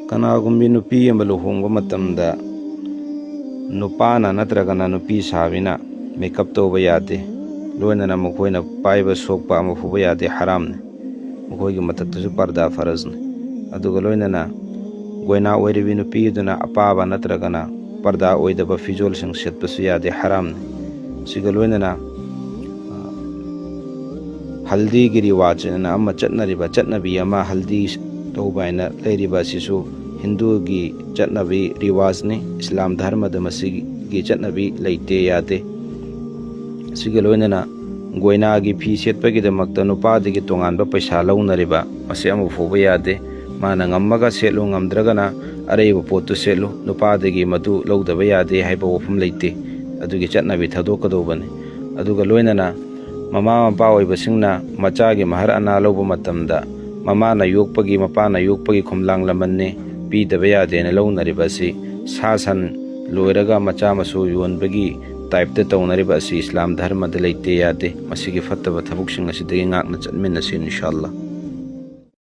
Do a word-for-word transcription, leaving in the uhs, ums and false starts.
ꯀꯅꯥꯒꯨꯝꯕꯤ ꯅꯨꯄꯤ ꯑꯃ ꯂꯨꯍꯣꯡꯕ ꯃꯇꯝꯗ ꯅꯨꯄꯥꯅ ꯅꯠꯇ꯭ꯔꯒꯅ ꯅꯨꯄꯤ ꯁꯥꯕꯤꯅ ꯃꯦꯀꯞ ꯇꯧꯕ ꯌꯥꯗꯦ꯫ ꯂꯣꯏꯅꯅ ꯃꯈꯣꯏꯅ ꯄꯥꯏꯕ ꯁꯣꯛꯄ ꯑꯃ ꯐꯨꯕ ꯌꯥꯗꯦ, ꯍꯔꯥꯝꯅꯤ꯫ ꯃꯈꯣꯏꯒꯤ ꯃꯊꯛꯇꯁꯨ ꯄꯔꯗꯥ ꯐꯔꯖꯅꯤ꯫ ꯑꯗꯨꯒ ꯂꯣꯏꯅꯅ ꯒꯣꯏꯅꯥ ꯑꯣꯏꯔꯤꯕꯤ ꯅꯨꯄꯤ ꯑꯗꯨꯅ ꯑꯄꯥꯕ ꯅꯠꯇ꯭ꯔꯒꯅ ꯄꯔꯗꯥ ꯑꯣꯏꯗꯕ ꯐꯤꯖꯣꯜꯁꯤꯡ ꯁꯦꯠꯄꯁꯨ ꯌꯥꯗꯦ, ꯍꯔꯥꯝꯅꯤ꯫ ꯁꯤꯒ ꯂꯣꯏꯅꯅ ꯍꯜꯗꯤꯒꯤ ꯔꯤꯋꯥꯖ ꯍꯥꯏꯅ ꯑꯃ ꯆꯠꯅꯔꯤꯕ ꯆꯠꯅꯕꯤ ꯑꯃ, ꯍꯜꯗꯤ ꯇꯧꯕ ꯍꯥꯏꯅ ꯂꯩꯔꯤꯕ ꯑꯁꯤꯁꯨ ꯍꯤꯟꯗꯨꯒꯤ ꯆꯠꯅꯕꯤ ꯔꯤꯋꯥꯖꯅꯤ꯫ ꯏꯁꯂꯥꯝ ꯙꯔꯃꯗ ꯃꯁꯤꯒꯤ ꯆꯠꯅꯕꯤ ꯂꯩꯇꯦ, ꯌꯥꯗꯦ꯫ ꯑꯁꯤꯒ ꯂꯣꯏꯅꯅ ꯒꯣꯏꯅꯥꯒꯤ ꯐꯤ ꯁꯦꯠꯄꯒꯤꯗꯃꯛꯇ ꯅꯨꯄꯥꯗꯒꯤ ꯇꯣꯉꯥꯟꯕ ꯄꯩꯁꯥ ꯂꯧꯅꯔꯤꯕ, ꯃꯁꯤ ꯑꯃ ꯐꯥꯎꯕ ꯌꯥꯗꯦ꯫ ꯃꯥꯅ ꯉꯝꯃꯒ ꯁꯦꯠꯂꯨ, ꯉꯝꯗ꯭ꯔꯒꯅ ꯑꯔꯩꯕ ꯄꯣꯠꯇꯨ ꯁꯦꯠꯂꯨ, ꯅꯨꯄꯥꯗꯒꯤ ꯃꯗꯨ ꯂꯧꯗꯕ ꯌꯥꯗꯦ ꯍꯥꯏꯕ ꯋꯥꯐꯝ ꯂꯩꯇꯦ꯫ ꯑꯗꯨꯒꯤ ꯆꯠꯅꯕꯤ ꯊꯥꯗꯣꯛꯀꯗꯧꯕꯅꯤ꯫ ꯑꯗꯨꯒ ꯂꯣꯏꯅꯅ ꯃꯃꯥ ꯃꯄꯥ ꯑꯣꯏꯕꯁꯤꯡꯅ ꯃꯆꯥꯒꯤ ꯃꯍꯔ ꯑꯅꯥ ꯂꯧꯕ ꯃꯇꯝꯗ ꯃꯃꯥꯅ ꯌꯣꯛꯄꯒꯤ, ꯃꯄꯥꯅ ꯌꯣꯛꯄꯒꯤ ꯈꯣꯝꯂꯥꯡ ꯂꯃꯟꯅꯤ, ꯄꯤꯗꯕ ꯌꯥꯗꯦꯅ ꯂꯧꯅꯔꯤꯕ ꯑꯁꯤ ꯁꯥ ꯁꯟ ꯂꯣꯏꯔꯒ ꯃꯆꯥ ꯃꯁꯨ ꯌꯣꯟꯕꯒꯤ ꯇꯥꯏꯞꯇ ꯇꯧꯅꯔꯤꯕ ꯑꯁꯤ ꯏꯁꯂꯥꯝ ꯙꯔꯃꯗ ꯂꯩꯇꯦ, ꯌꯥꯗꯦ꯫ ꯃꯁꯤꯒꯤ ꯐꯠꯇꯕ ꯊꯕꯛꯁꯤꯡ ꯑꯁꯤꯗꯒꯤ ꯉꯥꯛꯅ ꯆꯠꯃꯤꯟꯅꯁꯤ, ꯏꯟꯁꯥ ꯑꯜꯂꯥ꯫